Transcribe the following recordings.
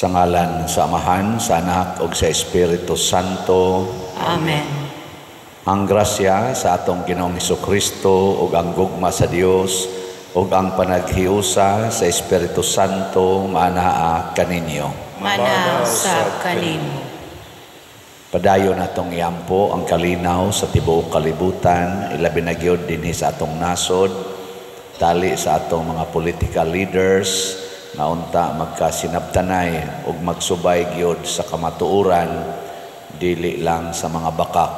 Sa ngalan sa Amahan, sa Anak ug sa Espiritu Santo. Amen. Ang grasya sa atong Ginoong Hesukristo ug ang gugma sa Dios ug ang panaghiusa sa Espiritu Santo maanaa kaninyo. Mana sa kanimo. Padayon natong iampo ang kalinaw sa tibuok kalibutan, ilabi na gyud dinhi sa atong nasod, tali sa atong mga political leaders nga unta magkasinabtanay ug magsubay gyud sa kamatuoran, dili lang sa mga bakak.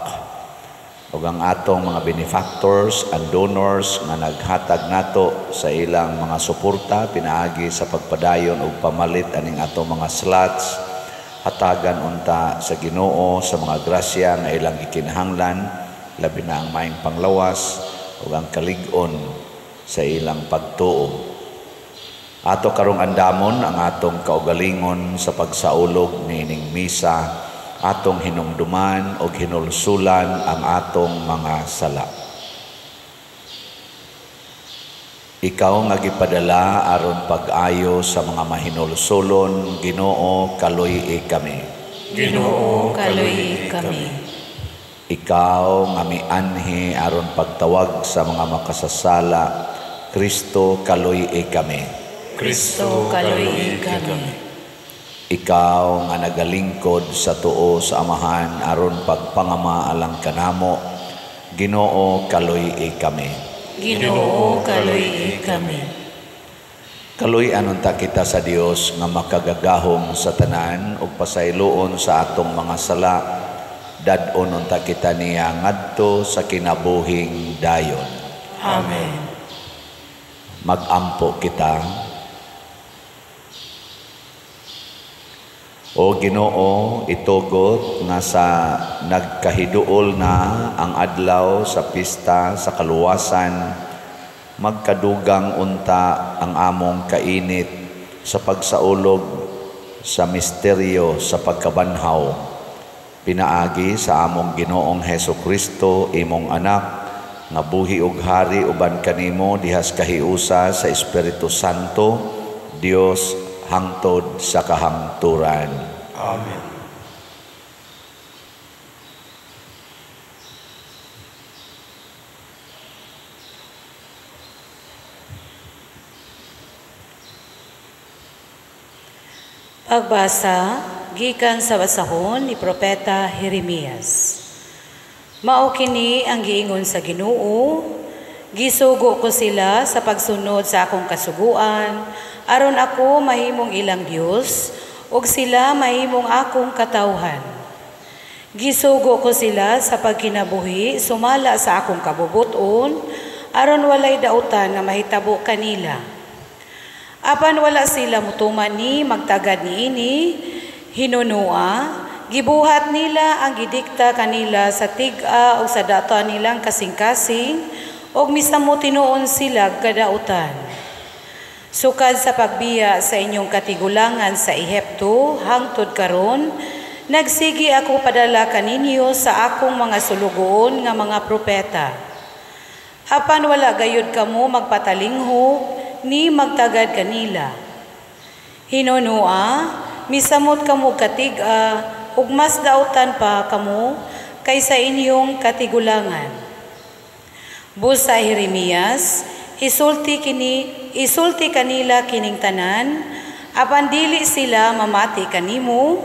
Ug ang atong mga benefactors and donors nga naghatag nato sa ilang mga suporta pinaagi sa pagpadayon ug pamalit aning atong mga slots, hatagan unta sa Ginoo sa mga grasya nga ilang gikinahanglan, labi na ang maayong panglawas ug ang kalig-on sa ilang pagtuo. Ato karong andamon ang atong kaugalingon sa pagsaulog niining misa, atong hinumduman og hinulsulan ang atong mga sala. Ikaw nga gipadala aron pag-ayo sa mga mahinulsulon, Ginoo, kaluy-i kami. Ginoo, kaluy-i kami. Ikaw nga mianhi aron pagtawag sa mga makasasala, Kristo, kaluy-i kami. Kristo, kaluy-i kami. Ikaw nga nagalingkod sa tuo sa Amahan aron pagpangama alang kanamo, Ginoo, kaluy-i kami. Ginoo, kaluy-i kami. Kaluy-an unta kita sa Dios nga makagagahom sa tanan ug pasayloon sa atong mga sala, dad-on unta kita niya ngadto sa kinabuhing dayon. Amen. Magampo kita. O Ginoo, itugot nga sa nagkahiduol na ang adlaw sa pista sa kaluwasan, magkadugang unta ang among kainit sa pagsaulog sa misteryo sa pagkabanhaw. Pinaagi sa among Ginoong Heso Kristo, imong anak, nga buhi ug hari uban kanimo dihas kahiusa sa Espiritu Santo, Dios hangtod sa kahangturan. Amen. Pagbasa gikan sa basahon ni Propeta Jeremias. Mao kini ang giingon sa Ginoo, gisugo ko sila sa pagsunod sa akong kasuguan, aron ako mahimong ilang Dios ug sila mahimong akong katawhan. Gisugo ko sila sa pagkinabuhi sumala sa akong kabubut-on, aron walay dautan nga mahitabo kanila. Apan wala sila mutuman ni magtagad niini, hinunua, gibuhat nila ang gidikta kanila sa tig-a o sa data nilang kasing-kasing, ug misamo tinuon sila kadautan. Sukad sa pagbiya sa inyong katigulangan sa Ehipto hangtod karon, nagsigi ako padala kaninyo sa akong mga sulugoon nga mga propeta. Apan wala gayud kamo magpatalinghog ni magtagad kanila. Hinunua, misamot kamo katig-a ug mas dautan pa kamo kaysa inyong katigulangan. Busa Jeremias, isulti kanila kining tanan, apan dili sila mamati kanimo,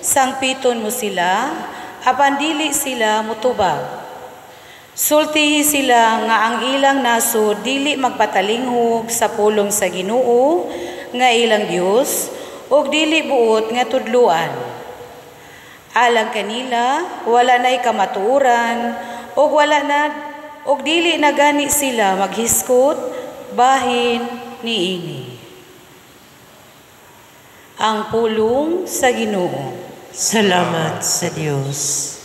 sangpiton mo sila, apan dili sila mutubag. Sultihi sila nga ang ilang nasod dili magpatalinghog sa pulong sa Ginoo nga ilang Dios, ug dili buot nga tudluan. Alang kanila wala na'y kamatuoran, ug wala na ug dili na gani sila maghiskot bahin niini. Ang pulong sa Ginoo. Salamat sa Dios.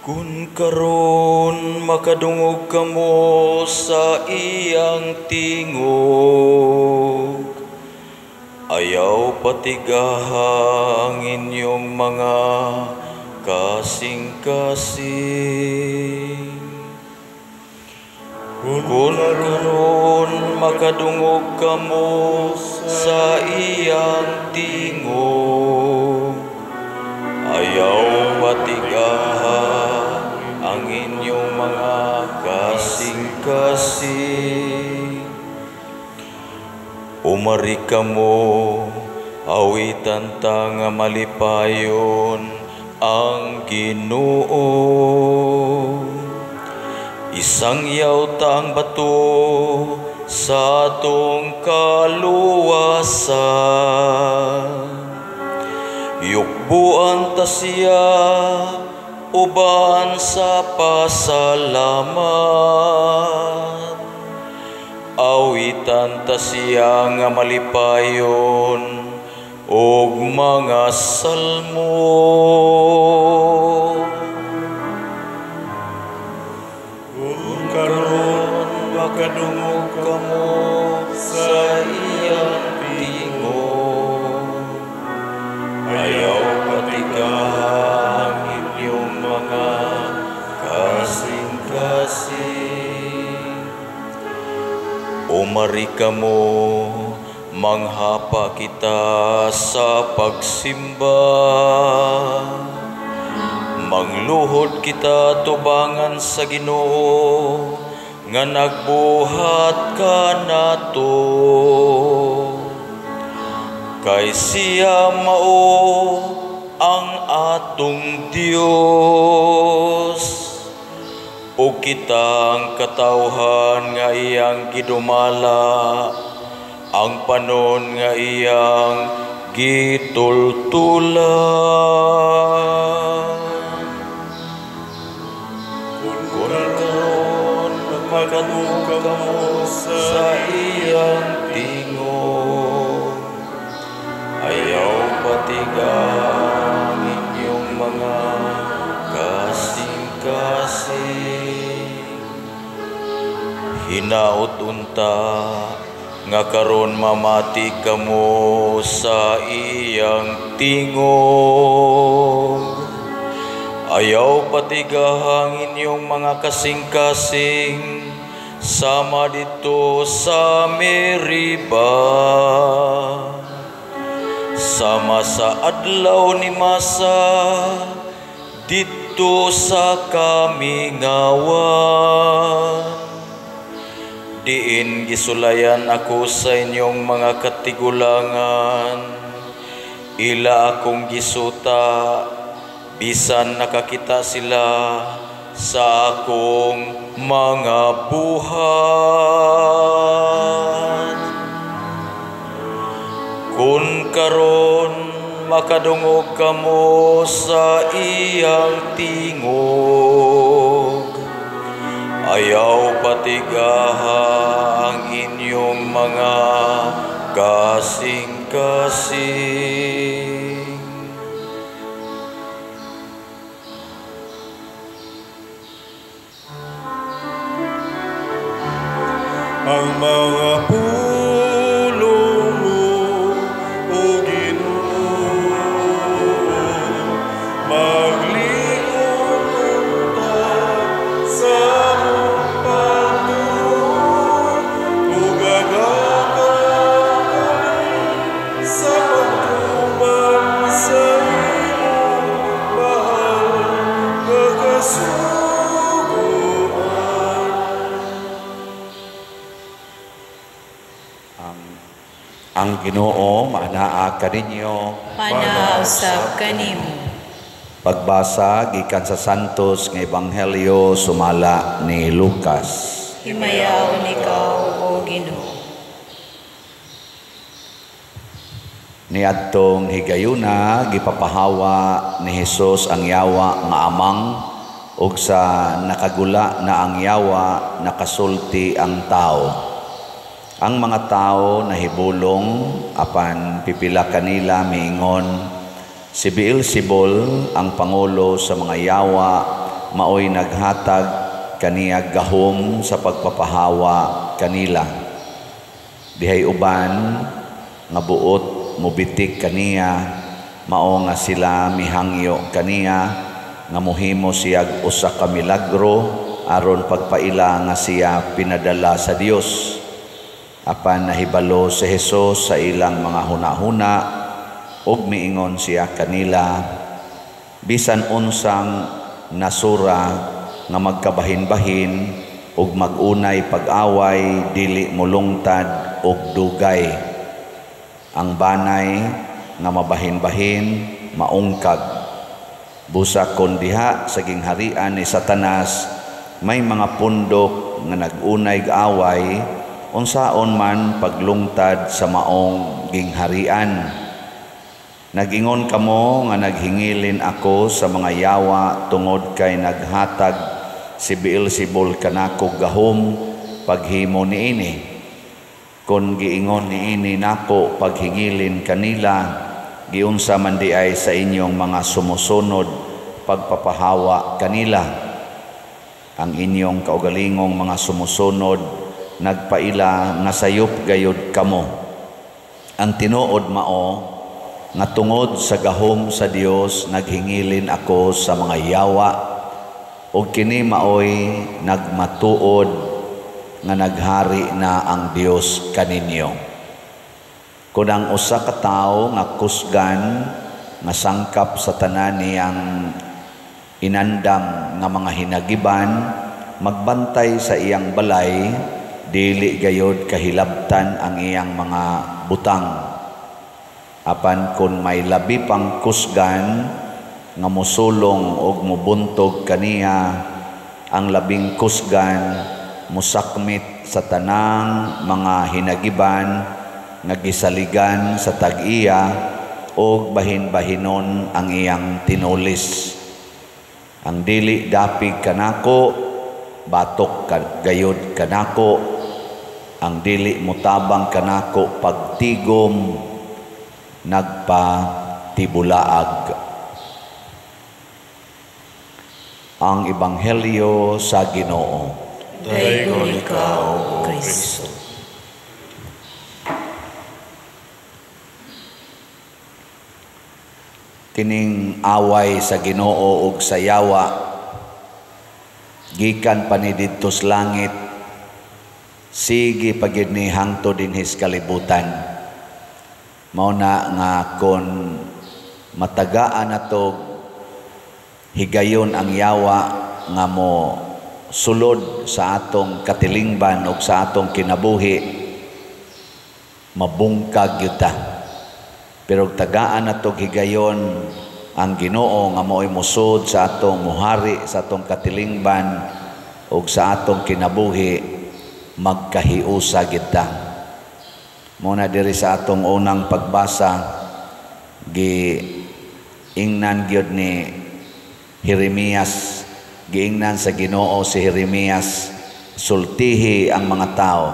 Kun karon makadungog kamo sa iyang tingog, Ayaw patigaha ang inyong mga kasing-kasing. Kung karon makadungog kamo sa iyang tingog, ayaw patigaha ang inyong mga kasing-kasing. Umari kamo, awitan ta nga malipayon ang Ginoo. Isangyaw ta ang bato sa atong kaluwasan. Yukbuan ta siya uban sa pasalamat. Awitan ta siya nga malipayon og mga salmo. Kung karon makadungog kamo sa iyang tingog, ayaw patigaha ang inyong mga kasing-kasing. Umari kamo, manghapa kita sa pagsimba. Mangluhod kita tubangan sa Ginoo nga nagbuhat kanato. Kay siya mao ang atong Dios, ug kitang katawhan nga iyang gidumala, ang panon nga iyang gitultulan. Kung karon makadungog kamo sa iyang tingog, ayaw patigaha ang inyong mga kasing-kasing. Hinaot unta nga karon mamati kamo sa iyang tingog. Ayaw patigaha ang inyong mga kasing-kasing sama dito sa Meriba, sama sa adlaw ni Masa dito sa kamingawan. Diin gisulayan ako sa inyong mga katigulangan, ila akong gisuta, bisan nakakita sila sa akong mga buhat. Kung karon makadungog kamo sa iyang tingog, ayaw patigaha ang inyong mga kasing-kasing. Ang mga pulong mo, O Ginoo, maglingon unta sa among pagtuo, ug agaka kami sa pagtuman sa imong mahal nga kasuguan. Ang Ginoo maanaa kaninyo, Manausab kanimo. Pagbasa gikan sa Santos nga Ebanghelyo sumala ni Lucas. Himayaon ikaw, o Ginoo. Niadtong higayuna gipapahawa ni Hesus ang yawa nga amang, ug sa nakagula na ang yawa nakasulti ang tao. Ang mga tao nahibulong apan pipila kanila miingon, si Beelzebul ang pangulo sa mga yawa maoy naghatag kaniya gahom sa pagpapahawa kanila. Dihay uban nga buot mobitik kaniya, mao nga sila mihangyo kaniya nga mohimo siya usa ka milagro aron pagpaila nga siya pinadala sa Dios. Apan nahibalo si Jesus sa ilang mga hunahuna ug miingon siya kanila, bisan unsang nasura nga magkabahin-bahin ug mag-unay pag-away, dili molungtad og dugay. Ang banay nga mabahin-bahin maungkag. Busa kon diha sa gingharian ni Satanas may mga pundok nga nag-unay away, unsaon man paglungtad sa maong gingharian. Nag-ingon kamo nga naghingilin ako sa mga yawa tungod kay naghatag si Beelzebul kanako gahom paghimo niini. Kon giingon niini nako paghingilin kanila, giunsa man di ay sa inyong mga sumusunod pagpapahawa kanila. Ang inyong kaugalingong mga sumusunod nagpaila nga sayop gayud kamo. Ang tinuod mao nga tungod sa gahom sa Dios naghingilin ako sa mga yawa, ug kini maoy nagmatuod nga naghari na ang Dios kaninyo. Kun ang usa ka tawo nga kusgan nga sangkap sa tanan niyang inandam nga mga hinagiban magbantay sa iyang balay, dili gayod kahilabtan ang iyang mga butang. Apan kun may labi pang kusgan nga mosulong og mobuntog kaniya, ang labing kusgan mosakmit sa tanang mga hinagiban nga gisaligan sa tag-iya og bahin-bahinon ang iyang tinulis. Ang dili dapig kanako, batok gayod kanako. Ang dili motabang kanako pagtigom, nagpatibulaag. Ang Ebanghelyo sa Ginoo. Daygon ikaw, O Kristo. Kining away sa Ginoo ug sa yawa gikan pa ni didto sa langit, sige pa gyud ni hangtod dinhi sa kalibutan. Mao na nga kon matagaan nato higayon ang yawa nga mo sulod sa atong katilingban ug sa atong kinabuhi, mabungkag gyud ta. Pero tagaan nato higayon ang Ginoo nga mao'y mosud sa atong muhari sa atong katilingban ug sa atong kinabuhi, magkahiusa gyud ta. Mao na diri sa atong unang pagbasa, giingnan gyud ni Jeremias, giingnan sa Ginoo si Jeremias, sultihi ang mga tao.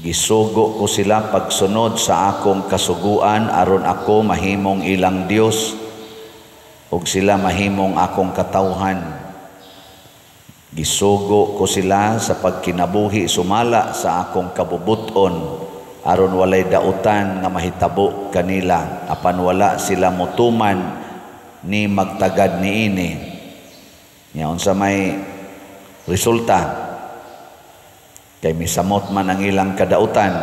Gisugo ko sila pagsunod sa akong kasuguan aron ako mahimong ilang Dios ug sila mahimong akong katawhan. Gisugo ko sila sa pagkinabuhi sumala sa akong kabubuton aron walay dautan nga mahitabo kanila, apan wala sila motuman ni magtagad niini. Nya unsa may resulta? Kay misamot man ang ilang kadautan.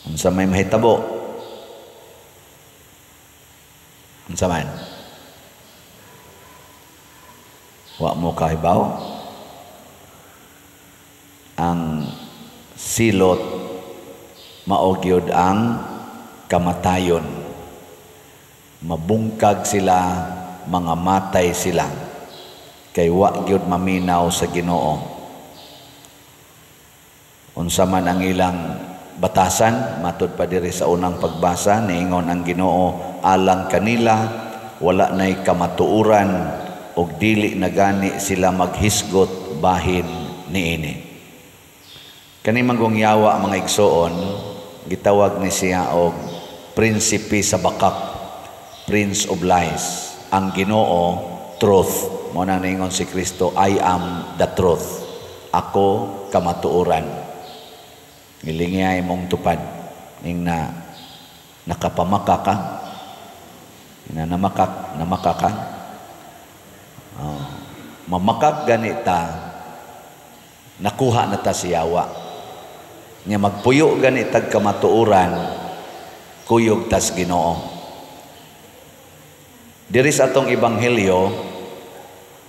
Unsa may mahitabo? Unsa man? Wa mo kahibaw? Ang silot mao gyud ang kamatayon. Mabungkag sila, mga matay sila, kay wa gyud maminaw sa Ginoo. Unsa man ang ilang batasan, matud pa diri sa unang pagbasa, niingon ang Ginoo alang kanila wala nay kamatuoran ug dili na gani sila maghisgot bahin niini. Kani manggong yawa mga igsoon, gitawag ni siya og prinsipe sa bakak, Prince of Lies. Ang Ginoo truth. Mao na niingon si Kristo, I am the truth. Ako kamatuoran. Ngilingay mong tupad. Ning na nakapamaka ka, na namakak, namaka ka. Oh, mamakak ganita, nakuha na ta si yawa. Nya magpuyo ganitag kamatuoran, kuyog tas Ginoo. Diri sa atong ebanghelyo,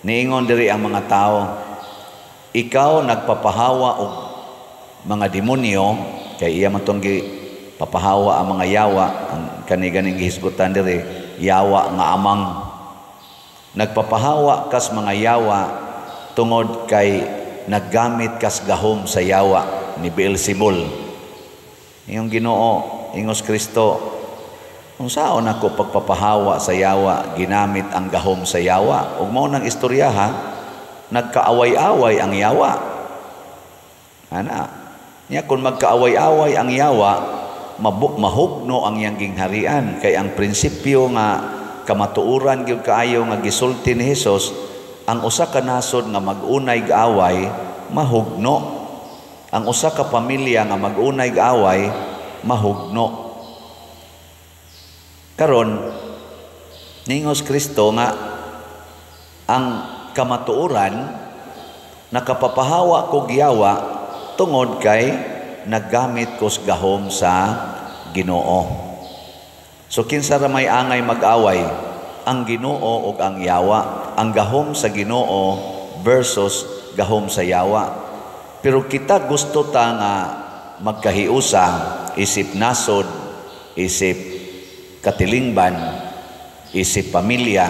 niingon diri ang mga tao, ikaw nagpapahawa og mga demonyo, kay iya man tong gipapahawa ang mga yawa, ang kani ganing gihisgutan diri, yawa nga amang. Nagpapahawa kas mga yawa tungod kay naggamit kas gahom sa yawa ni Beelzebul. Iyong Ginoo, ingos Kristo, unsaon ako pagpapahawa sa yawa, ginamit ang gahom sa yawa. Ug mao nang istorya ha, nagkaaway-away ang yawa. Ana, nya kung magkaaway-away ang yawa, mahugno ang iyang gingharian. Kay ang prinsipyo nga kamatuoran gyud kaayo nga gisulti ni Hesus, ang usa ka nasod nga mag-unay away, mahugno. Ang usa ka pamilya nga mag-unay away, mahugno. Karon, ningos Kristo nga ang kamatuoran nakapapahawa kog yawa tungod kay naggamit kos gahom sa Ginoo. So kinsa ra may angay mag-away? Ang Ginoo ug ang yawa. Ang gahom sa Ginoo versus gahom sa yawa. Pero kita gusto ta nga magkahiusa, isip nasod, isip katilingban, isip pamilya.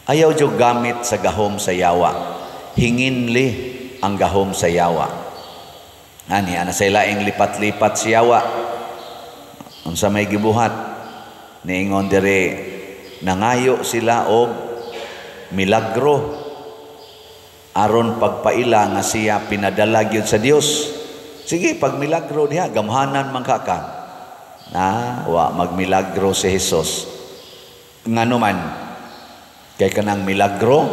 Ayaw jud gamit sa gahom sa yawa. Hinginli ang gahom sa yawa. Ani ana sa ilaing lipat-lipat si yawa. Unsa may gibuhat? Niingon diri, nangayo sila og milagro aron pagpaila nga siya pinadala gyud sa Dios. Sige, pag milagro diha gamhanan man ka ka. Na wa magmilagro si Hesus. Ngano man kay kanang milagro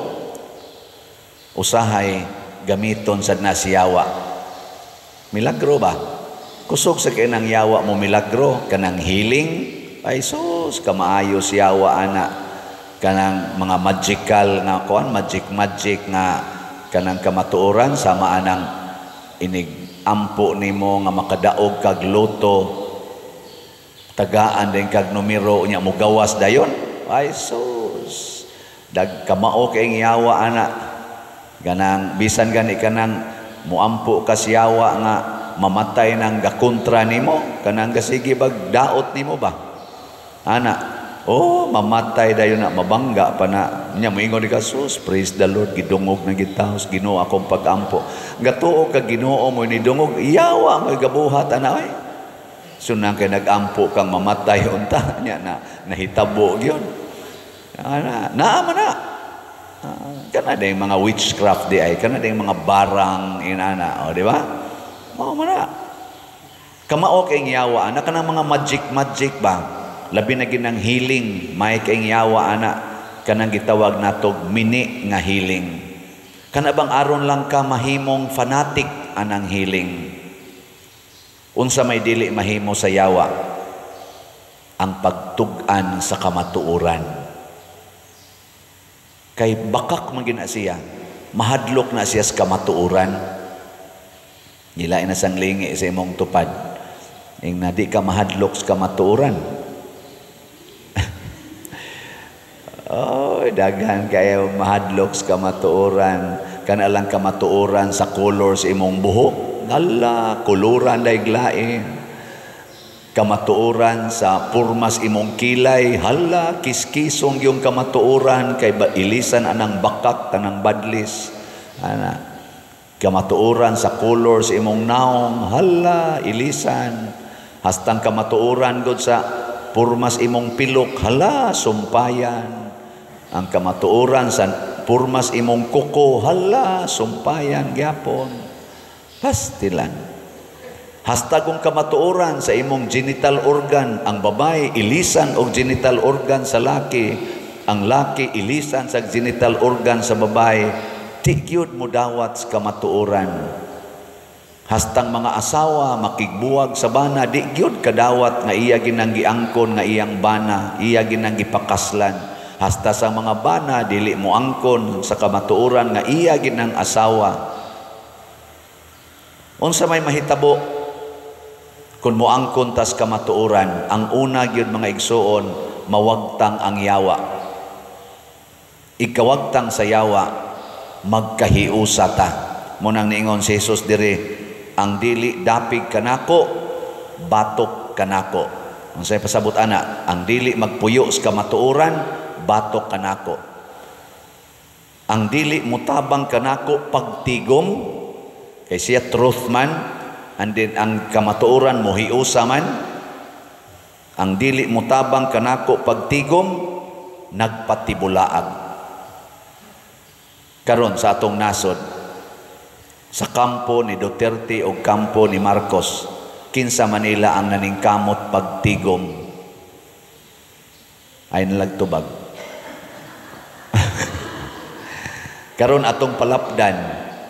usahay gamiton sad na si yawa. Milagro ba? Kusog sa kay nang yawa mo milagro, kanang healing, ay sus, kamaayo si yawa ana. Kanang mga magical nga kuan, magic magic nga kanang kamatuoran sama anang inig ampo nimo nga makadaog kag loto, tagaan din kag numero unya mo gawas dayon. Ay sus, dag kamao kay yawa ana. Ganang bisan gani kanang muampo ka siyawa nga mamatay nang gakontra nimo, kanang gasige bag daot nimo ba ana. Oh, mamatay dayon na, mabangga pa na nya moingon ni ka, sus, praise the Lord, gidungog na gitaos Ginoo akong pagampo. Gatuo ka Ginoo mo ni dungog, yawa mo gabuhat ana oy. Sunang kay nagampo kang mamatay unta nya na nahitabo gyud ana, naa man na. Kana ding mga witchcraft di ay, kana ding mga barang inana, o di ba? Mao man na. Kamao kay yawa ana, kanang mga magic magic ba? Labi na ginang healing, may kay yawa ana, kanang gitawag natog mini nga healing. Kana bang aron lang ka mahimong fanatic anang healing? Unsa may dili mahimo sa yawa? Ang pagtug-an sa kamatuoran. Kay bakak man gina siya, mahadlok na siya sa kamatuoran. Gilain na sang lingi sa imong tupad. Ing na di ka mahadlok sa kamatuoran. Oh, daghan kayo mahadlok sa kamatuoran. Kana lang kamatuoran sa color sa imong buhok. Hala, koloran dayg lain. Kamatuoran sa purmas imong kilay, hala, kiskisong yung kamatuoran kay ba ilisan anang bakak tanang badlis. Ana, kamatuoran sa color sa imong naong, hala, ilisan. Hastang kamatuoran gud sa purmas imong pilok, hala, sumpayan. Ang kamatuoran sa purmas imong kuko, hala, sumpayan gyapon. Pastilan. Hastagong kamatuoran sa imong genital organ, ang babae ilisan og genital organ sa laki, ang laki ilisan sa genital organ sa babae, ti gyud mo dawat sa kamatuoran. Hastang mga asawa makigbuwag sa bana, di gyud kadawat nga iya ginang giangkon nga iyang bana, iya ginang gipakaslan. Hasta sa mga bana dili mo angkon sa kamatuoran nga iya ginang asawa. Unsa may mahitabo kun moangkon tas kamatuoran? Ang una gyud, mga igsuon, mawagtang ang yawa. Ikawagtang sa yawa, magkahiusa ta. Munang niingon si Jesus diri, ang dili dapig kanako, batok kanako. Unsay pasabot ana? Ang dili magpuyo sa kamatuoran, batok kanako. Ang dili mutabang kanako pagtigom, kay siya truth man, and then ang kamatuoran mohiusa man. Ang dili mutabang kanako pagtigom, nagpatibulaag. Karon sa atong nasod, sa kampo ni Duterte o kampo ni Marcos, kinsa Manila ang naningkamot pagtigom? Ay nalagtubag. Karon atong palapdan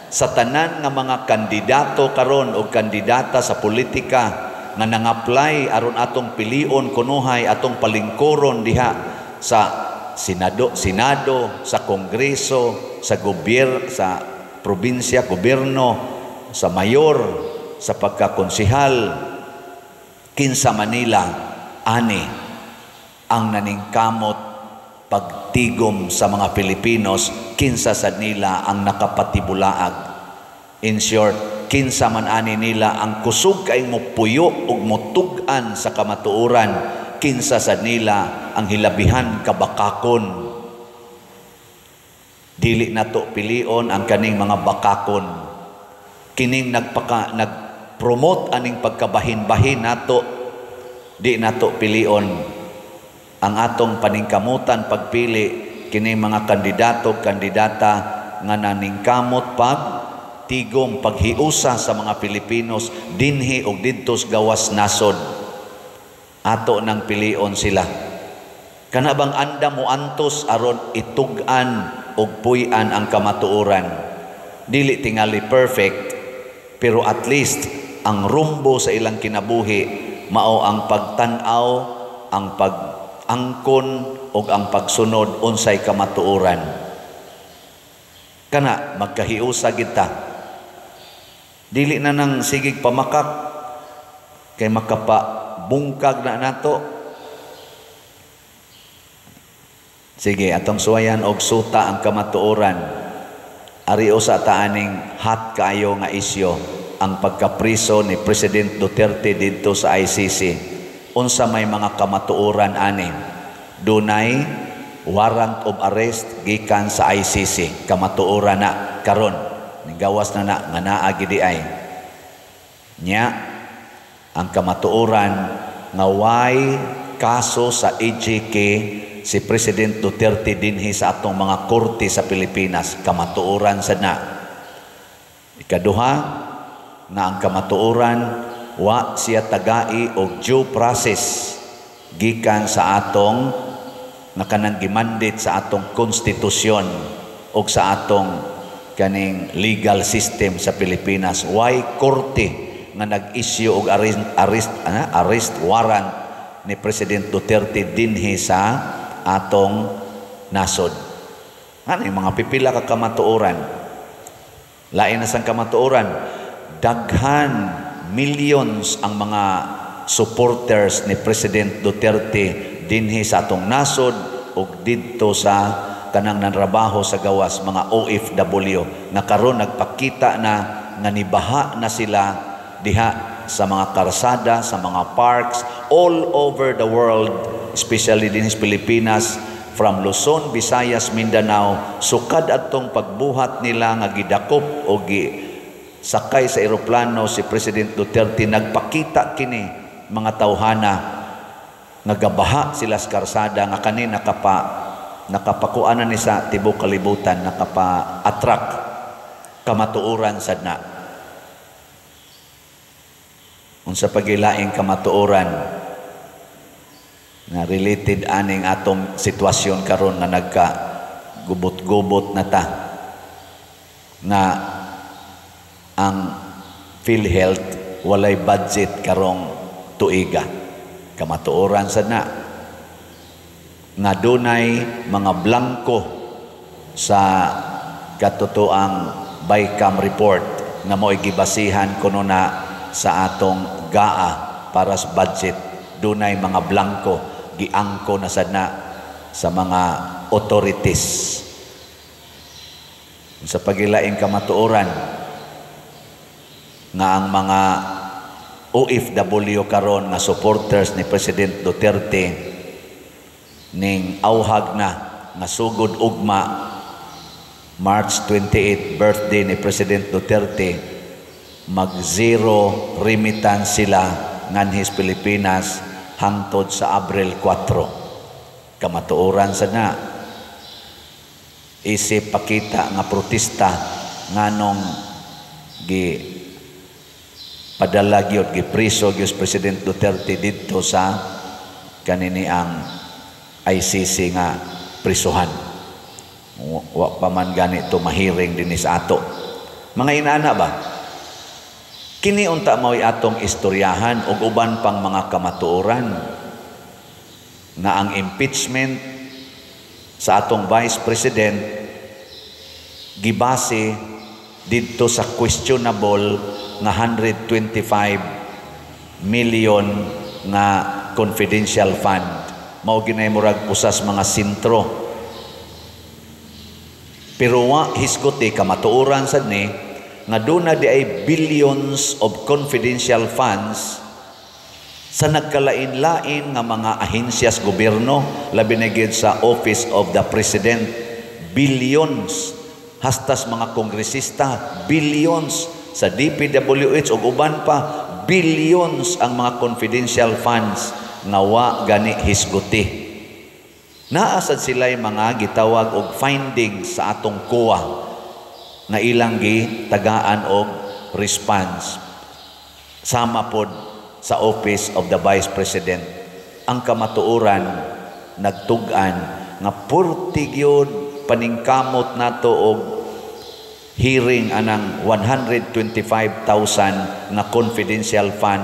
sa tanan nga mga kandidato karon o kandidata sa politika nga nang-apply aron atong pilion kunuhay atong palingkuron diha sa senado, sa kongreso, sa gobyerno, sa probinsya, gobyerno, sa mayor, sa pagkakonsehal, kinsa Manila ani ang naningkamot pagtigom sa mga Pilipinos, kinsa sad nila ang nakapatibulaag. In short, kinsa man ani nila ang kusog kay mopuyo ug motug-an sa kamatuoran, kinsa sad nila ang hilabihan kabakakon. Dili nato pilion ang kaning mga bakakon. Kining nagpromote aning pagkabahin-bahin nato, di nato pilion. Ang atong paningkamutan pagpili kining mga kandidato, kandidata nga naningkamot pag tigom, paghiusa sa mga Pilipinos dinhi og didtos gawas nasod. Ato nang pilion sila. Kana bang anda mo antos aron itug-an og puy-an ang kamatuoran? Dili tingali perfect, pero at least ang rumbo sa ilang kinabuhi mao ang pagtan-aw, ang pag-angkon og ang pagsunod unsay kamatuoran. Kana magkahiusa kita. Dili na nang sigig pamakak kay makapabungkag na nato. Sige, atong suwayan og suta ang kamatuoran. Ari usa ta aning hot kaayo nga isyo ang pagkapriso ni President Duterte didto sa ICC. Unsa may mga kamatuoran ani? Dunay warrant of arrest gikan sa ICC. Kamatuoran na karon. Nigawas na na nga naa gidi ay. Nya ang kamatuoran nga way kaso sa EJK si President Duterte dinhi sa atong mga korte sa Pilipinas. Kamatuoran sad na. Ikaduha nga ang kamatuoran wa siya tagai og due process gikan sa atong nga kanang gimandate sa atong konstitusyon og sa atong kaning legal system sa Pilipinas. Why korte nga nag-issue og arrest warrant ni President Duterte dinhi sa atong nasod? Ano yung mga pipila ka kamatuoran? Lain na sang kamatuoran, daghan millions ang mga supporters ni President Duterte dinhi sa atong nasod ug didto sa kanang nanrabaho sa gawas, mga OFW nga karon nagpakita na nga nibaha na sila diha sa mga karsada, sa mga parks all over the world, especially dinhi sa Pilipinas, from Luzon, Visayas, Mindanao. Sukad atong pagbuhat nila nga gidakop o sakay sa eroplano si President Duterte, nagpakita kini mga tawhana nga gabaha sila sa karsada nga kani nakapakuanan ni sa tibuok kalibutan, nakapa-attract kamatuoran sad na. Unsa pagilaing kamatuoran nga related aning atong sitwasyon karon nga nagka gubot-gubot na ta, nga ang PhilHealth walay budget karong tuiga. Kamatuoran sad na nga dunay mga blanko sa katotoang BICAM report nga mo'y gibasihan kuno na sa atong GAA para sa budget. Dunay mga blanko, giangko na sad na sa mga authorities. Sa pagilaing kamatuoran nga ang mga OFW karon nga supporters ni President Duterte ning auhag na nga sugod ugma, March 28, birthday ni President Duterte, mag zero remittance sila nganhis Pilipinas hangtod sa Abril 4. Kamatuoran sa na isip pakita nga protesta nganong gi padala gyud, gipriso gyud President Duterte didto sa kanini ang ICC nga prisuhan. Wa pa man gani to mahiring dinhi sa ato. Mga inana ba? Kini unta mao'y atong istoryahan ug uban pang mga kamatuoran nga ang impeachment sa atong Vice President gibase didto sa questionable nga 125 million nga confidential fund. Mao ginay murag usas mga sentro. Pero wa hisguti kamatuoran sad ni nga duna di ay billions of confidential funds sa nagkalain-lain nga mga ahensyas gobyerno, labi na gyud sa Office of the President. Billions hastas mga kongresista, billions sa DPWH ug uban pa, billions ang mga confidential funds nga wa gani hisguti. Naa sad sila'y mga gitawag og findings sa atong COA nga ilang gitagaan og response, sama pod sa Office of the Vice President. Ang kamatuoran nagtug-an nga purti gyud paningkamot nato og hearing anang 125,000 nga confidential fund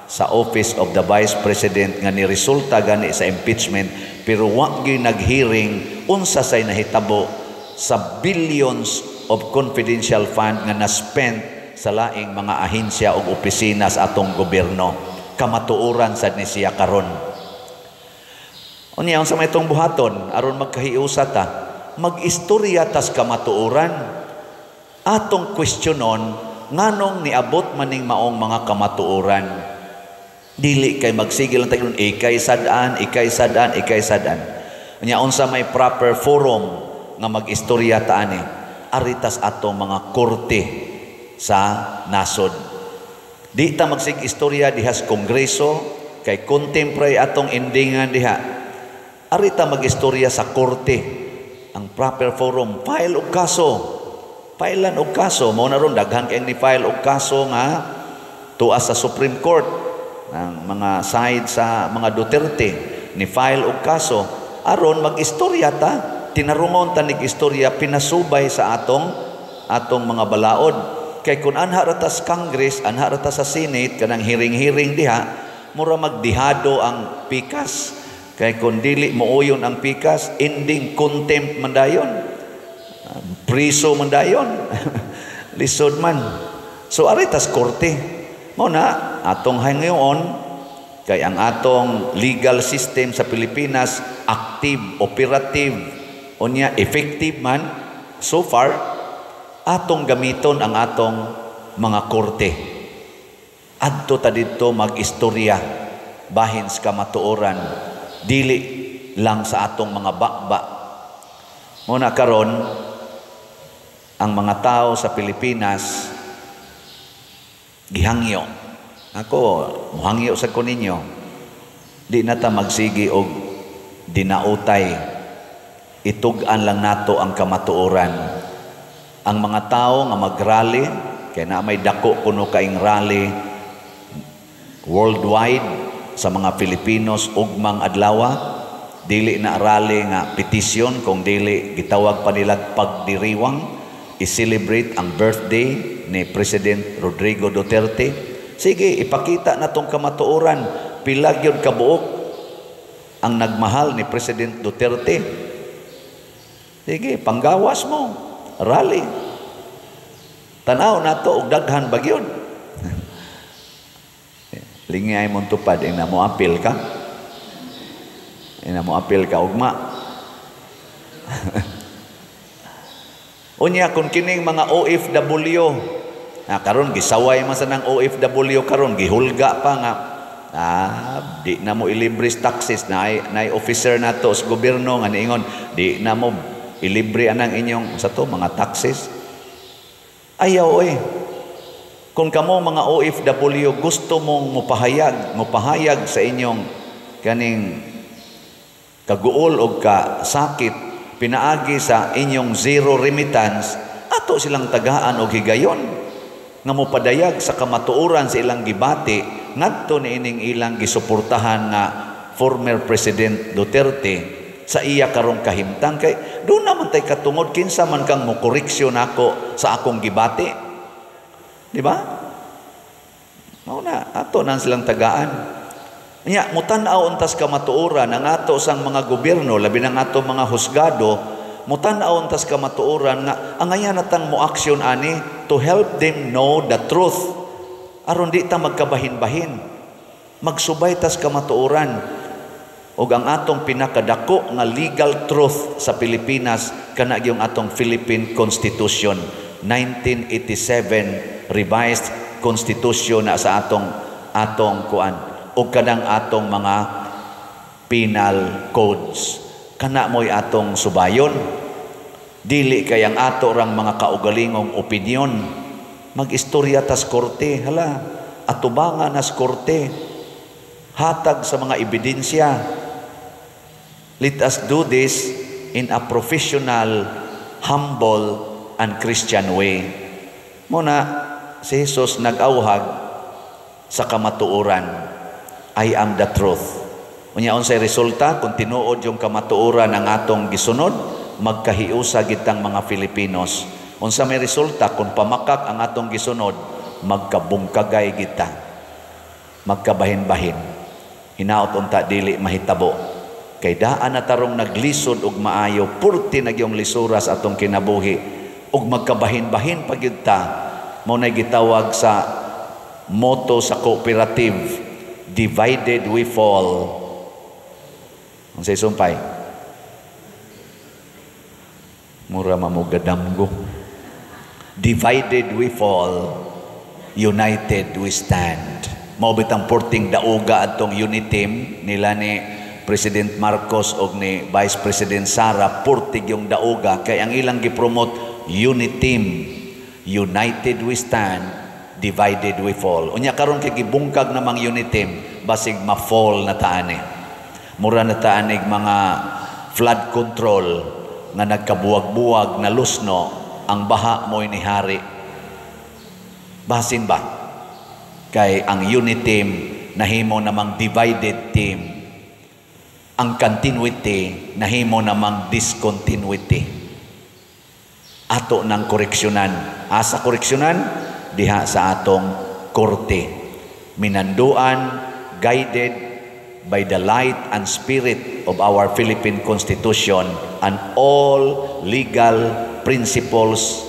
sa Office of the Vice President nga ni resulta gani sa impeachment, pero wa gyud nag-hearing unsa say nahitabo sa billions of confidential fund nga na-spent sa laing mga ahensya ug opisina sa atong gobyerno. Kamatuoran sad ni siya karon. Unya, unsa may itong buhaton aron magkahiusa ta? Mag-istorya tas kamatuoran. Atong questionon nganong niabot maning maong mga kamatuoran. Dili kay magsigil lang tayo, ikay sad-an, ikay sad-an, ikay sad-an. Unya, unsa may proper forum nga mag-istorya ta ani? Aritas atong mga korte sa nasod. Di ta magsig istorya dihas kongreso kay contemporary atong endingan diha. Arita mag-istorya sa korte. Ang proper forum, file og kaso. Filean og kaso, mao na ron daghan kay ni file og kaso nga tuas sa Supreme Court ang mga side sa mga Duterte ni file og kaso aron mag-istorya ta, tinarungon ta nig istorya pinasubay sa atong atong mga balaod. Kay kun anha ra ta sa Congress, anha ra ta sa Senate, kanang hearing-hearing diha, mura magdihado ang pikas. Kay kun dili mooyon ang pikas, ending contempt man dayon, priso man dayon, lisod man. So aritas korte. Mao na atong hangayon kay ang atong legal system sa Pilipinas active, operative, unya effective man so far. Atong gamiton ang atong mga korte. Adto ta didto mag-istorya bahin sa kamatuoran, dili lang sa atong mga bakba. Mao na karon ang mga tao sa Pilipinas gihangyo. Ako, muhangyo sa ko ninyo. Di na ta magsigi og dinautay. Itug-an lang nato ang kamatuoran. Ang mga tao nga magrally, kay na may dako kuno kaing rally worldwide sa mga Filipinos ugmang adlawa, dili na rally nga petisyon kung dili gitawag pa nila pagdiriwang, i-celebrate ang birthday ni President Rodrigo Duterte. Sige, ipakita na tong kamatuoran, pila gyud kabuok ang nagmahal ni President Duterte. Sige, panggawas mo, rally. Tanaw nato og daghan ba gyud. Lingay mong tupad, ina mo apil ka. Ina mo apil ka ugma. Unya kung kining mga OFW, na karon gisaway man sa nang OFW karon, gihulga pa nga di na mo ilibre taxes, na officer nato sa gobyerno nga niingon di na mo ilibre anang inyong sa to mga taxes. Ayaw oy. Kung kamo mga OFW gusto mong mopahayag sa inyong kaning kaguol og ka sakit pinaagi sa inyong zero remittance, ato silang tagaan og higayon nga mopadayag sa kamatuoran sa ilang gibati ngadto niining ilang gisuportahan nga former President Duterte sa iya karong kahimtang. Kay doon naman tay katungod kinsa man kang mokoreksyon nako sa akong gibati, di ba? Mao na ato nang silang tagaan. Nya mutan-aw untas kamatuoran ang ato sang mga gobyerno, labi nang ato mga husgado, mutan-aw untas kamatuoran nga angayan natang mo aksyon ani to help them know the truth. Aron di ta magkabahin-bahin. Magsubay tas kamatuoran. Og ang atong pinakadako nga legal truth sa Pilipinas kana gyung atong Philippine Constitution 1987 revised Constitution na sa atong kuan og kanang atong mga penal codes. Kana mo'y atong subayon. Dili kay ang ato rang mga kaugalingong opinyon. Mag-istorya tas korte, hala, atubangan nas korte, hatag sa mga ebidensya. Let us do this in a professional, humble, and Christian way. Muna, si Jesus nag-awhag sa kamatuoran. I am the truth. Unya unsay resulta kung tinuod yung kamatuoran ang atong gisunod, magkahiusa gitang mga Filipinos. Unsa may resulta kung pamakak ang atong gisunod, magkabungkagay kita, magkabahin-bahin. Hinaot unta dili mahitabo. Kay daan na tarong naglisod og maayo, purti na gyung lisura sa atong kinabuhi ug magkabahin-bahin pa gyud ta. Mao nay gitawag sa motto sa cooperative, divided we fall. Unsay sumpay? Mura mamugadamgo. Divided we fall, united we stand. Mao bitang porting dauga atong unity nila ni President Marcos og ni Vice President Sara, portig yung dauga kay ang ilang gipromote unity, united we stand, divided we fall. Unya karon kay gibungkag namang unity, basig ma-fall na taani. Mura na taanig mga flood control nga nagkabuwag-buwag na lusno, ang baha mo'y nihari. Basin ba? Kay ang unity team nahimo namang divided team. Ang continuity nahimo namang discontinuity. Ato ng koreksyonan. Asa koreksyonan? Diha sa atong korte. Minanduan, guided by the light and spirit of our Philippine Constitution and all legal principles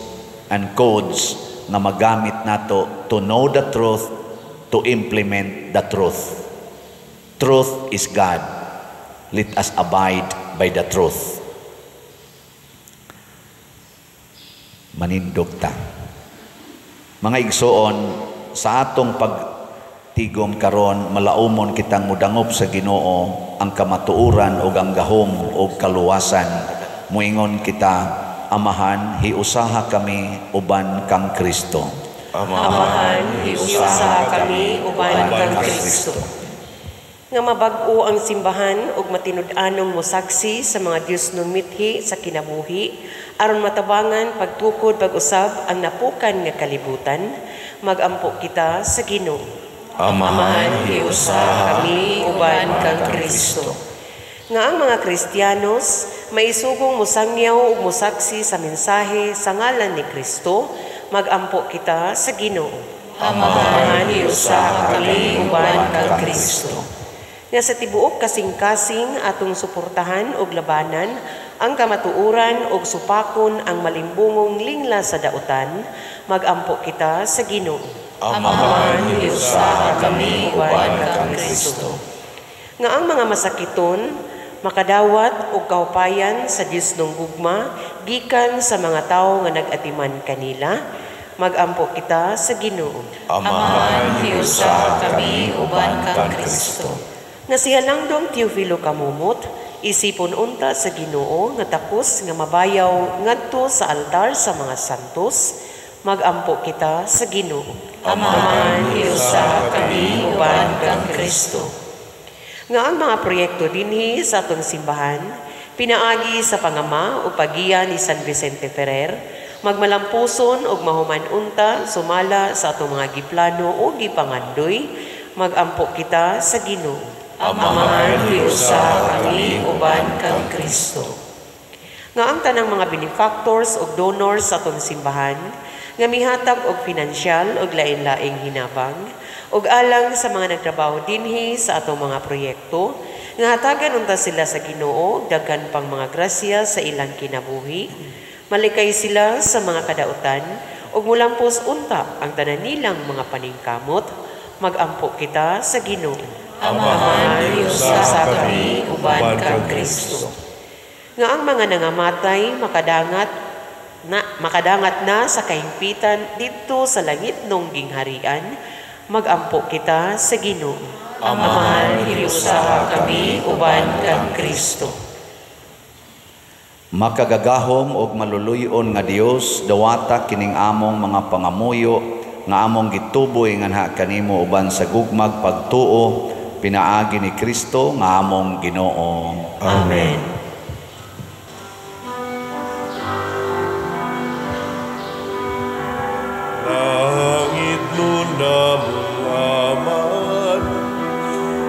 and codes nga magamit nato to know the truth, to implement the truth. Truth is God. Let us abide by the truth. Manindog ta. Mga igsoon, sa atong pagtigom karon, malaumon kitang mudangop sa Ginoo ang kamatuoran ug ang gahom ug kaluwasan. Muingon kita, Amahan, hiusaha kami uban kang Kristo. Amahan, hiusaha kami uban kang Kristo. Nga mabag-o ang simbahan ug matinud-anong mosaksi sa mga Dios nung mithi sa kinabuhi aron matabangan pagtukod pag-usab ang napukan nga kalibutan, magampo kita sa Ginoo. Amahan, hiusaha kami uban kang Kristo. Nga ang mga Kristiyanos maisugong mosangyaw ug mosaksi sa mensahe sa ngalan ni Kristo Magampo kita sa Ginoo. Amahan, hiusaha kami uban kang Kristo. Nga sa tibuok kasing-kasing atong suportahan og labanan ang kamatuoran og supakon ang malimbungong lingla sa dautan, magampo kita sa Ginoo. Amahan, hiusaha kami uban kang Kristo. Nga ang mga masakiton makadawat og kaupayan sa Dios nung gugma gikan sa mga tawo nga nag-atiman kanila, magampo kita sa Ginoo. Amahan, hiusaha kami uban kang Kristo. Nga si Halangdong Teofilo Camomot, isipon unta sa Ginoo nga takos nga mabayaw ngadto sa altar sa mga santos, magampo kita sa Ginoo. Amahan, hiusaha kami uban kang Kristo. Nga ang mga proyekto dinhi sa atong simbahan, pinaagi sa pangama o pagiya ni San Vicente Ferrer, magmalampuson og mahuman unta sumala sa atong mga giplano o gipangandoy, magampo kita sa Ginoo. Amahan, hiusaha kami uban kang Kristo. Nga ang tanang mga benefactors ug donors sa atong simbahan, nga mihatag og pinansyal ug lain-laing hinabang, ug alang sa mga nagtrabaho dinhi sa atong mga proyekto, nga hatagan unta sila sa Ginoo daghan pang mga grasya sa ilang kinabuhi, malikay sila sa mga kadautan, ug mulampos unta ang tanan nilang mga paningkamot, magampo kita sa Ginoo. Amahan, hiusaha kami uban kang Kristo. Nga ang mga nangamatay makadangat na sa kahimpitan didto sa langit nung gingharian, magampo kita sa Ginoo. Amahan, hiusaha kami uban kang Kristo. Makagagahom og maluluy-on nga Dios, dawata kining among mga pangamuyo nga among gituboy nganha kanimo uban sa gugmag pagtuo pinaagi ni Kristo nga among Ginoo. Amen. Langit nun namong Amahan,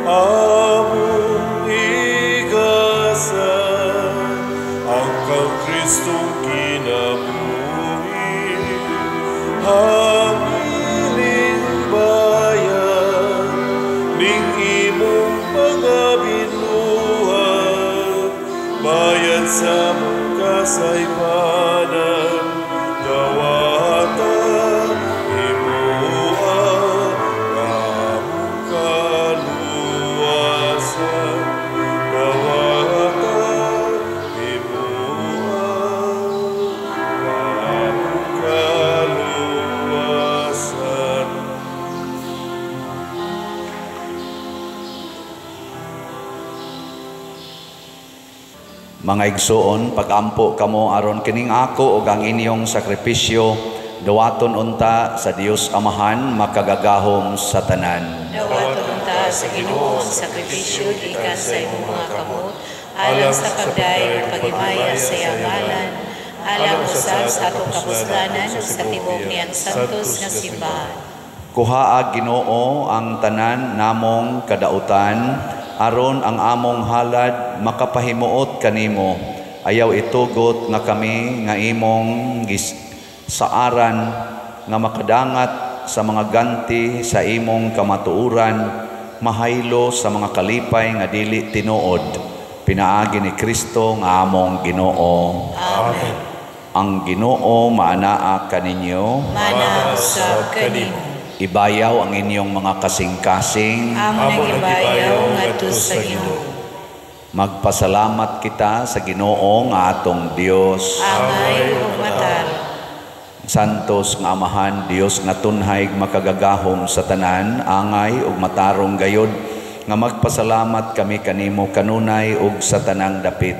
among igasa, ang kang Kristong kinabuhi, hangiling bayan, ning imong mga binuhat, bayan sa mong kasaypanan, dawata imoa among kaluwasan, dawata imoa among kaluwasan. Mga igsoon, pagampo kamo aron kining ako ug ang inyong sakripisyo dawaton unta sa Dios Amahan makagagahom sa tanan. Dawaton unta sa Ginoo ang sakripisyo gikan sa imong mga kamot, alang sa pagdayeg ug paghimaya sa iyang ngalan, alang usab sa atong kapuslanan ug sa tibuok niyang santos nga simbahan. Kuhaa Ginoo ang tanan namong kadautan, aron ang among halad makapahimuot kanimo. Ayaw itugot nga kami nga imong saaran nga makadangat sa mga ganti sa imong kamatuoran, mahaylo sa mga kalipay nga dili tinuod. Pinaagi ni Kristo nga among Ginoo. Amen. Ang Ginoo maanaa kaninyo, Maanaa usab kanimo. Ibayaw ang inyong mga kasing-kasing. Amo nang ibayaw ngadto sa Ginoo. Magpasalamat kita sa Ginoo nga atong Dios. Angay ug matarong. Santos nga Amahan, Dios nga tunhay makagagahom sa tanan, angay ug matarong gayod nga magpasalamat kami kanimo kanunay ug sa tanang dapit.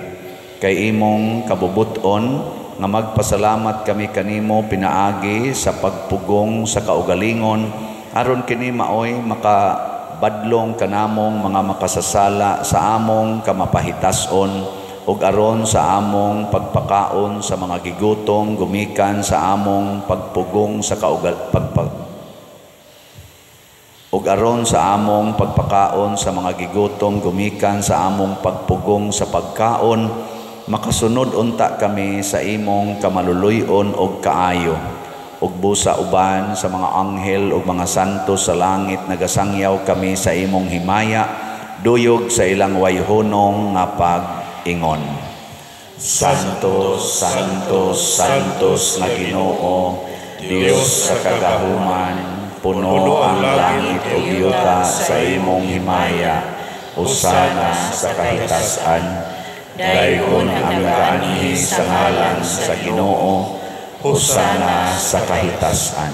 Kay imong kabubut-on nga magpasalamat kami kanimo pinaagi sa pagpugong sa kaugalingon, aron kini maoy makabadlong kanamong mga makasasala sa among kamapahitason ug aron sa among pagpakaon sa mga gigutom gumikan sa among pagpugong sa ug aron sa among pagpakaon sa mga gigutom gumikan sa among pagpugong sa pagkaon, makasunod unta kami sa imong kamaluluy-on og kaayo. Ug busa uban sa mga anghel ug mga santo sa langit nagasangyaw kami sa imong himaya, duyog sa ilang wayhunong nga pag-ingon. Santo, Santo, Santos nga Ginoo, Dios sa kagahuman, puno ang langit ug yuta sa imong himaya. Hosana sa kahitasan. Dayon ang nagaanhi sa ngalan sa Ginoo. Hosana sa kahitasan.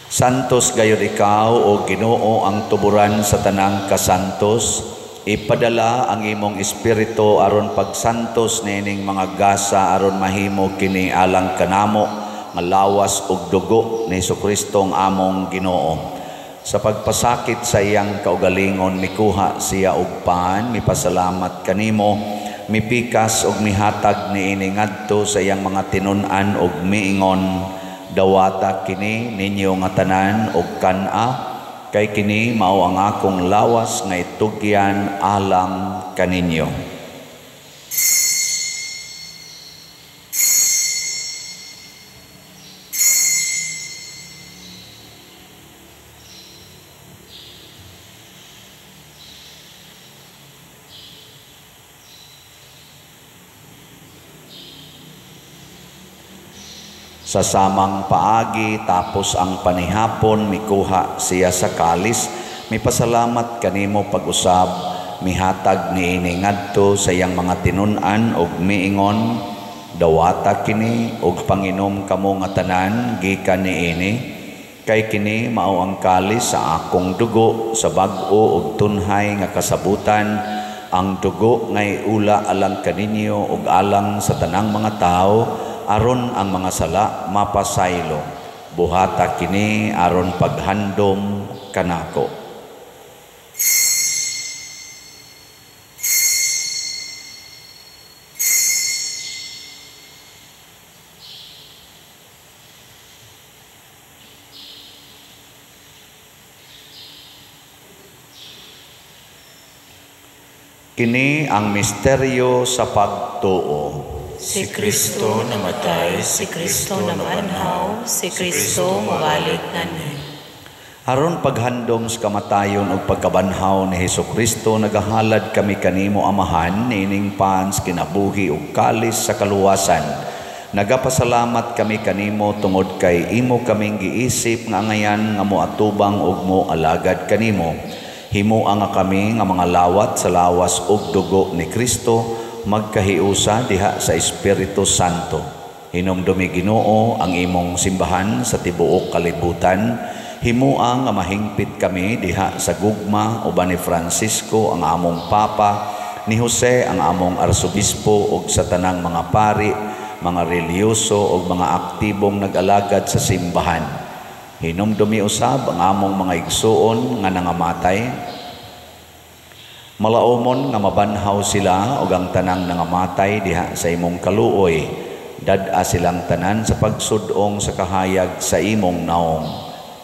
Santos gayud ikaw, o Ginoo, ang tuburan sa tanang kasantos. Ipadala ang imong espiritu aron pagsantos niining mga gasa aron mahimo kini alang kanamo nga lawas ug dugo ni Hesukristo ang among Ginoo. Sa pagpasakit sa iyang kaugalingon mikuha siya og pan, mipasalamat kanimo, mipikas og mihatag niini ngadto sa iyang mga tinun-an og miingon, dawata kini ninyo nga tanan og kan-a, kay kini mao ang akong lawas nga itugyan alang kaninyo. Sa samang paagi, tapos ang panihapon, mikuha siya sa kalis, mipasalamat kanimo pag-usab, mihatag niini ngadto sa iyang mga tinun-an og miingon, dawata kini og panginom kamo nga tanan gikan niini, kay kini mao ang kalis sa akong dugo sa bag-o og tunhay nga kasabutan, ang dugo ngay ula alang kaninyo og alang sa tanang mga tawo, aron ang mga sala mapasaylo. Buhata kini aron paghandom kanako. Kini ang misteryo sa pagtuo. Si Kristo namatay, si Kristo nabanhaw, si Kristo mobalik nganhi. Aron paghandom sa kamatayon ug pagkabanhaw ni Hesukristo, nagahalad kami kanimo Amahan niining pans kinabuhi ug kalis sa kaluwasan. Nagapasalamat kami kanimo tungod kay imo kaming giisip nga angayan nga moatubang ug moalagad kanimo. Himoa nga kami nga mga lawat sa lawas ug dugo ni Kristo, magkahiusa diha sa Espiritu Santo. Hinumdumi Ginoo ang imong simbahan sa tibuok kalibutan. Himoa nga mahingpit kami diha sa gugma uban ni Francisco ang among Papa, ni Jose ang among Arsobispo ug sa tanang mga pari, mga relihiyoso ug mga aktibong nag-alagad sa simbahan. Hinumdumi usab ang among mga igsuon nga nangamatay. Malaumon nga mabanhaw sila ug ang tanang nangamatay diha sa imong kaluoy. Dad-a silang tanan sa pagsudong sa kahayag sa imong naong.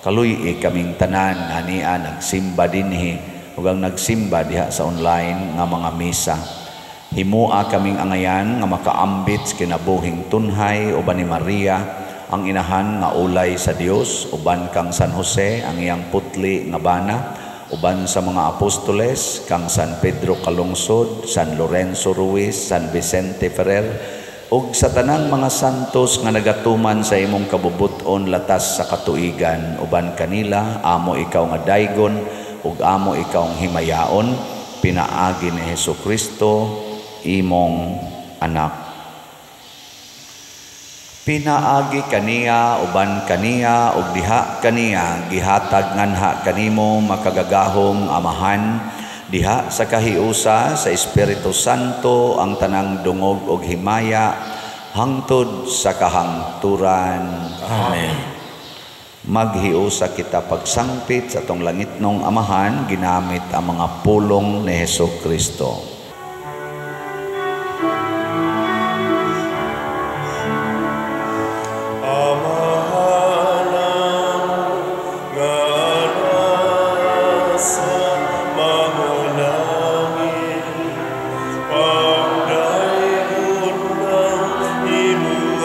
Kaluy-i kaming tanan hania nagsimba dinhi ug ang nagsimba diha sa online nga mga misa. Himoa kaming angayan nga makaambit sa kinabuhing tunhay uban ni Maria ang inahan nga ulay sa Dios, uban kang San Jose ang iyang putli nga bana, uban sa mga apostoles kang San Pedro Calungsod, San Lorenzo Ruiz, San Vicente Ferrer, ug sa tanang mga santos nga nagatuman sa imong kabubut-on latas sa katuigan, uban kanila amo ikaw nga daygon ug amo ikaw ang himayaon, pinaagi ni Hesukristo imong anak. Pinaagi kaniya, uban kaniya, ug diha kaniya, gihatag nganha kanimo makagagahom Amahan, diha sa kahiusa sa Espiritu Santo ang tanang dungog ug himaya hangtod sa kahangturan. Amen. Maghiusa kita pagsangpit sa atong langitnong Amahan ginamit ang mga pulong ni Hesukristo. Pagdaygon ng imong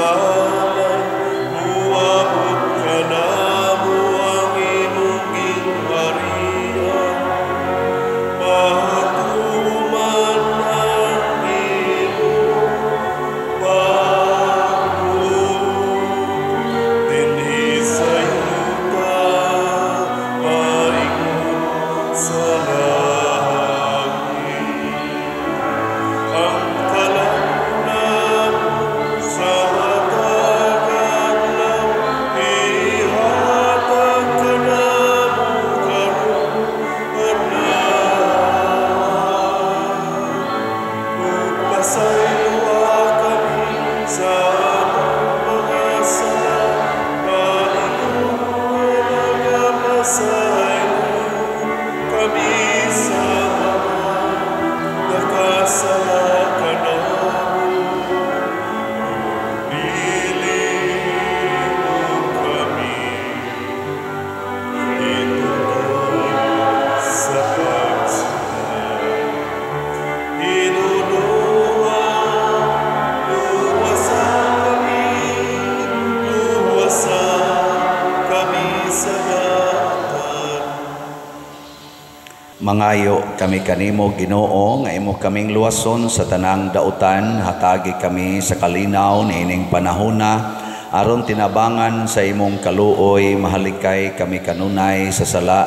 Mangayo kami kanimo, Ginoo, nga imo kaming luwason sa tanang dautan, hatagi kami sa kalinaw niining panahona, aron tinabangan sa imong kaluoy, mahalikay kami kanunay sa sala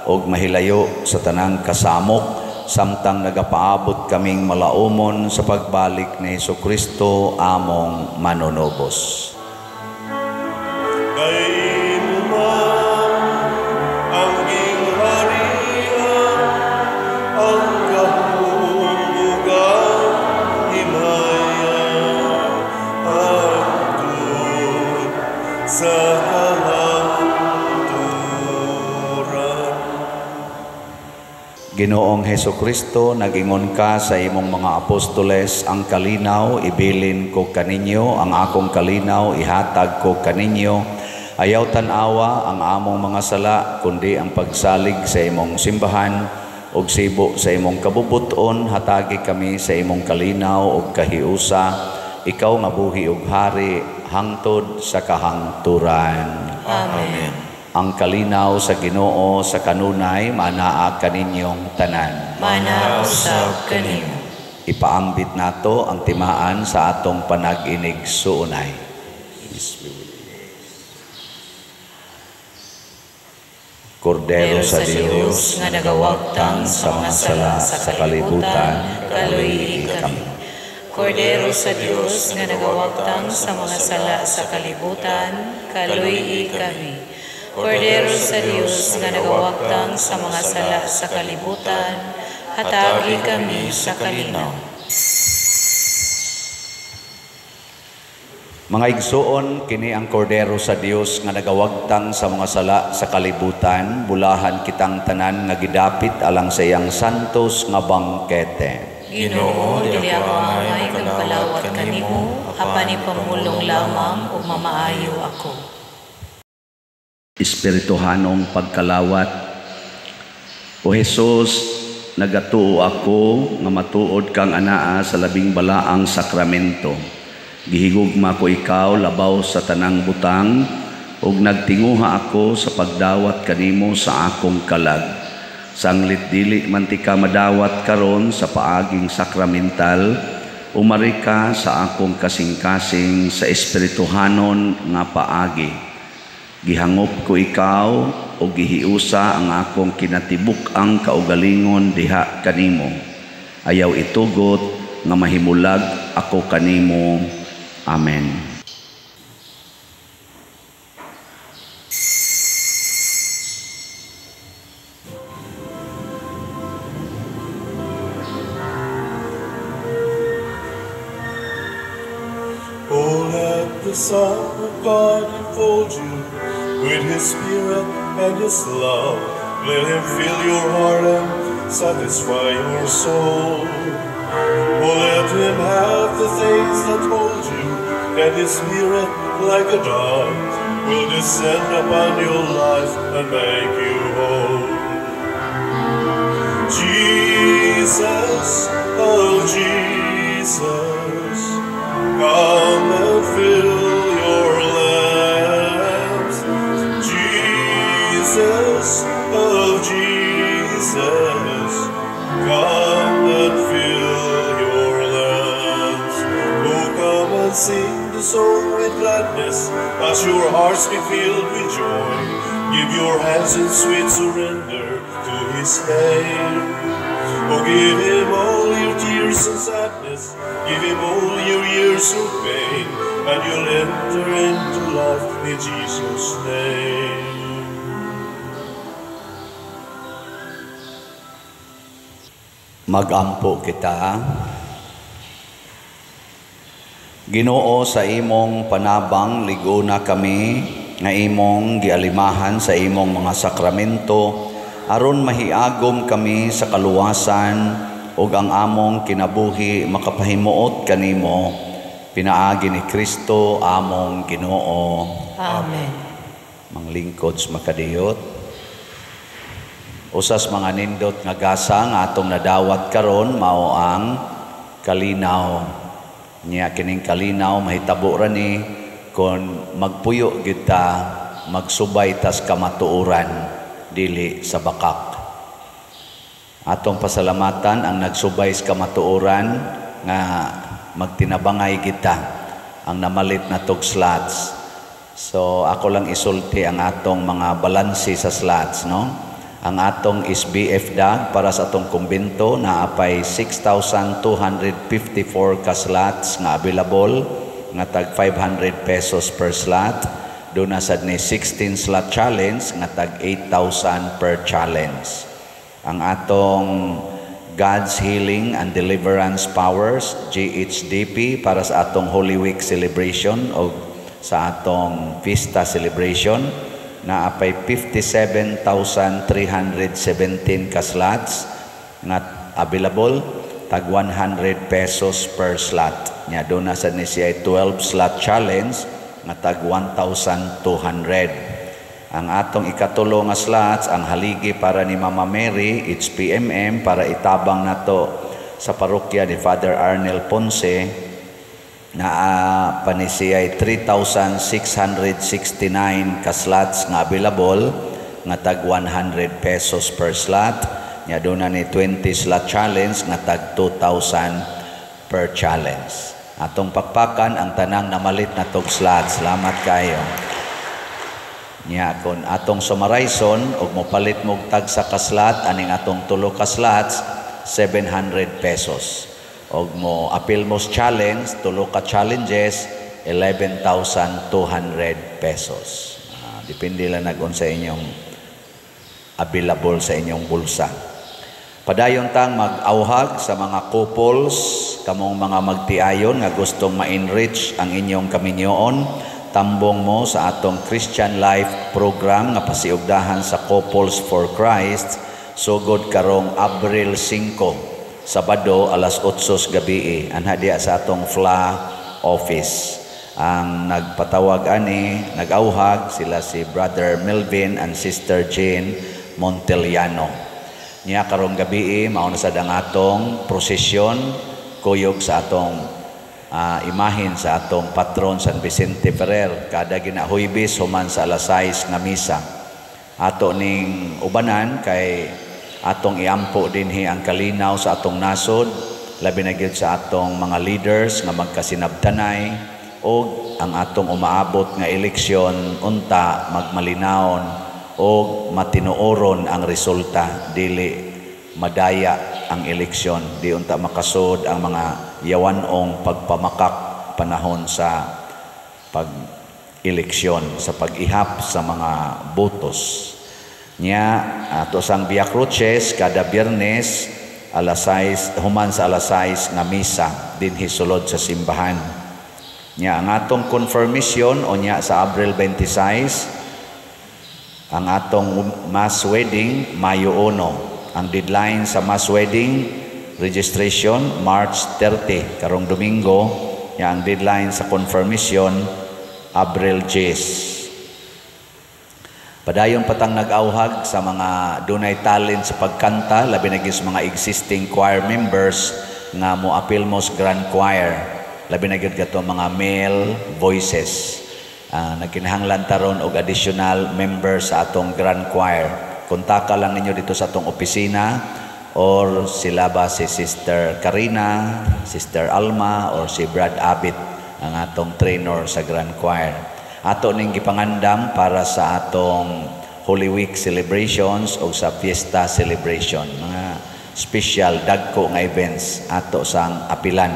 ug mahilayo sa tanang kasamok, samtang nagapaabot kaming malaumon sa pagbalik ni Hesukristo among manunubos. Kay imo man ang gingharian, ang gahom ug ang himaya, hangtod sa kahangturan. Ginoong Hesukristo, nagingon ka sa imong mga apostoles, ang kalinaw ibilin ko kaninyo, ang akong kalinaw ihatag ko kaninyo. Ayaw tan-awa ang among mga sala, kundi ang pagsalig sa imong simbahan ug sibo sa imong kabubuton, hatagi kami sa imong kalinaw ug kahiusa. Ikaw nga buhi ug hari hangtod sa kahangturan. Amen. Ang kalinaw sa Ginoo sa kanunay manaa kaninyong tanan. Manaa usab kanimo. Ipaambit nato ang timaan sa atong panag-inig suunay. Kordero sa Dios nga nagawagtang sa mga sala sa kalibutan, kaluyi kami. Kordero sa Dios nga nagawagtang sa mga sala sa kalibutan, kaluyi kami. Kordero sa Dios nga nagawagtang sa mga sala sa kalibutan, hatagi kami sa kalinaw. Mga igsoon, kini ang kordero sa Dios nga nagawagtang sa mga sala sa kalibutan, bulahan kitang tanan nga gidapit alang sa iyang santos nga bangkete. Ginoo, dili ako angay magkalawat kanimo, apan ipamulong lamang ug mamaayo ako. Espirituhanong pagkalawat. O Jesus, nagatuo ako nga matuod kang anaa sa labing balaang sakramento. Gihigugma ko ikaw labaw sa tanang butang, ug nagtinguha ako sa pagdawat kanimo sa akong kalag. Sanglit dili man ti ka madawat karon sa paaging sakramental, umari ka sa akong kasing-kasing sa espirituhanon nga paagi. Gihangop ko ikaw o gihiusa ang akong kinatibuk-ang kaugalingon diha kanimo. Ayaw itugot nga mahimulag ako kanimo. Amen. Oh, let the Son of God enfold you with His Spirit and His love. Let Him fill your heart and satisfy your soul. Oh, let Him have the things that hold you, and His Spirit, like a dove, will descend upon your life and make you whole. Jesus, oh Jesus, come and fill your lamps. Jesus, oh Jesus, come and fill your lamps. Oh, come and sing the song with gladness, as your hearts be filled with joy. Give your hands in sweet surrender to His name. Oh, give Him all your tears and sadness, give Him all your years of pain, and you'll enter into life in Jesus' name. Magampo kita. Ginoo, sa imong panabang liguna kami nga imong gialimahan sa imong mga sakramento, aron mahiagom kami sa kaluwasan ug ang among kinabuhi makapahimuot kanimo, pinaagi ni Kristo among Ginoo. Amen. Manglingkod sa makadiyot, usas mga nindot nga gasa nga atong nadawat karon mao ang kalinaw. Nya kining kalinaw mahitabo ra ni kon magpuyo gyud ta, magsubay tas kamatuoran dili sa bakak. Atong pasalamatan ang nagsubay sa kamatuoran nga magtinabangay kita ang namalit na tog slots. So ako lang isulti ang atong mga balanse sa slots, no? Ang atong SBF DAG para sa atong kumbento naapay 6,254 ka slots nga available nga tag 500 pesos per slot. Doon na sad ni 16 slot challenge nga tag 8,000 per challenge. Ang atong God's Healing and Deliverance Powers, GHDP, para sa atong Holy Week celebration o sa atong Fiesta celebration, naapay 57,317 ka slots nga available tag 100 pesos per slot. Nya doon na sad ni siya 12 slot challenge nga tag 1,200. Ang atong ikatulo nga slots, ang haligi para ni Mama Mary, HPMM, para itabang nato sa parokya ni Father Arnel Ponce, na pa ni siya 3,669 ka slots nga available nga tag 100 pesos per slot. Nya doon na ni 20 slot challenge nga tag 2,000 per challenge. Atong pakpakan ang tanang namalit na tog slots. Salamat kayo. Nya kon atong summarize-on og mopalit mo og tag sa ka slot aning atong tulo ka slots, 700 pesos. Og mo apil mo sa challenge, tulo ka challenges, 11,200 pesos. Depende lang nag sa inyong available sa inyong bulsa. Padayon tang mag-auhag sa mga couples, kamong mga magtiayon nga gustong ma-enrich ang inyong kaminyoon, tambong mo sa atong Christian Life program nga pasiugdahan sa Couples for Christ sugod karong Abril 5, Sabado, alas 8 sa gabi, anha diya sa atong FLA office. Ang nagpatawag ani, nag-auhag sila si Brother Melvin and Sister Jane Monteliano. Nya karong gabi mao na sad ang atong prosesyon kuyog sa atong imahin sa atong patron San Vicente Ferrer kada gina Huwebes human sa alas 6 nga misa. Ato ning ubanan kay atong iampo dinhi ang kalinaw sa atong nasod, labi na gyud sa atong mga leaders nga magkasinabtanay, og ang atong umaabot nga eleksyon unta magmalinawon og matinuoron ang resulta, dili madaya ang eleksyon, di unta makasud ang mga yawanong pagpamakak panahon sa pag-eleksyon, sa pag-ihap sa mga botos. Nya ato sang Via Cruces kada Biyernes alas 6, human sa alas 6 nga misa dinhi sulod sa simbahan. Nya ang atong confirmation unya sa Abril 26, ang atong mass wedding Mayo 1. Ang deadline sa mass wedding registration March 30, karong Domingo. Nya ang deadline sa confirmation Abril 10. Padayon patang nag-auhag sa mga dunay talent sa pagkanta, labi na gyud sa mga existing choir members nga mo-apil mo sa Grand Choir, labi na gyud kato mga male voices. Nagkinahanglan taron og additional members sa atong Grand Choir. Kontaka lang ninyo dito sa atong opisina or sila ba si Sister Karina, Sister Alma or si Brad Abit, ang atong trainer sa Grand Choir. Ato ning gipangandam para sa atong Holy Week celebrations o sa Fiesta celebration, mga special dagko nga events ato sang apilan.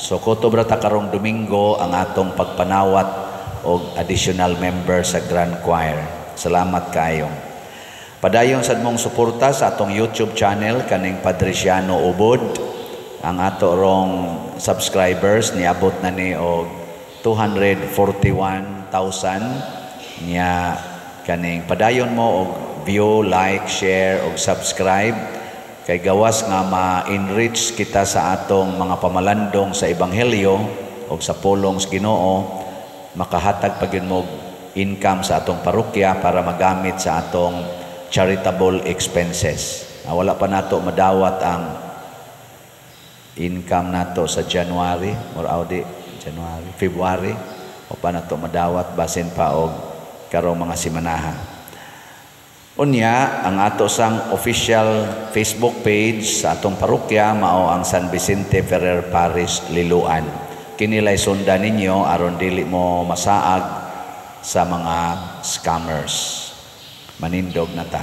So kutob ra ta karong Domingo ang atong pagpanawat og additional member sa Grand Choir. Salamat kaayo. Padayon sad mong suporta sa atong YouTube channel kaning Padriciano Ubod. Ang ato rong subscribers niabot na ni og 241,000. Nya kaning padayon mo og view, like, share og subscribe kay gawas nga ma-enrich kita sa atong mga pamalandong sa ebanghelyo og sa pulong sa Ginoo, makahatag pa gyud mo income sa atong parokya para magamit sa atong charitable expenses. Wala pa nato madawat ang income nato sa January or Audi, January, February, o pa nato madawat basin pa og karong mga simanaha. Unya, ang ato sang official Facebook page sa atong parokya mao ang San Vicente Ferrer Parish Liloan. Kinilay sundan ninyo aron dili mo masaag sa mga scammers. Manindog na ta.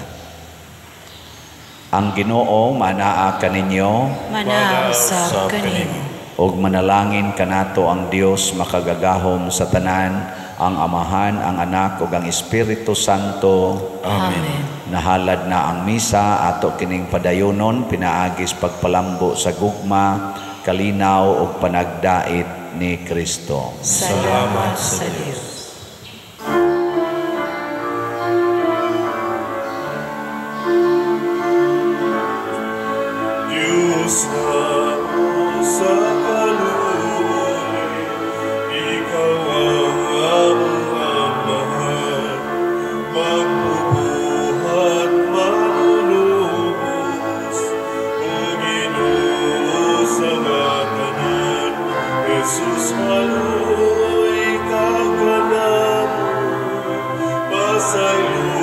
Ang Ginoo manaa kaninyo, Manaa usab kanimo. Ug manalangin kanato ang Dios makagagahom sa tanan, ang Amahan, ang Anak ug ang Espiritu Santo. Amen. Nahalad na ang misa, ato kining padayonon pinaagis pagpalambo sa gugma, kalinaw ug panagdait ni Kristo. Salamat sa Dios. Diyos namo sa kaluoy, Ikaw ang among Amahan, magbubuhat manunubos, o Ginoo sa nga tanan, Jesus haloy kaganamo, pasayloa.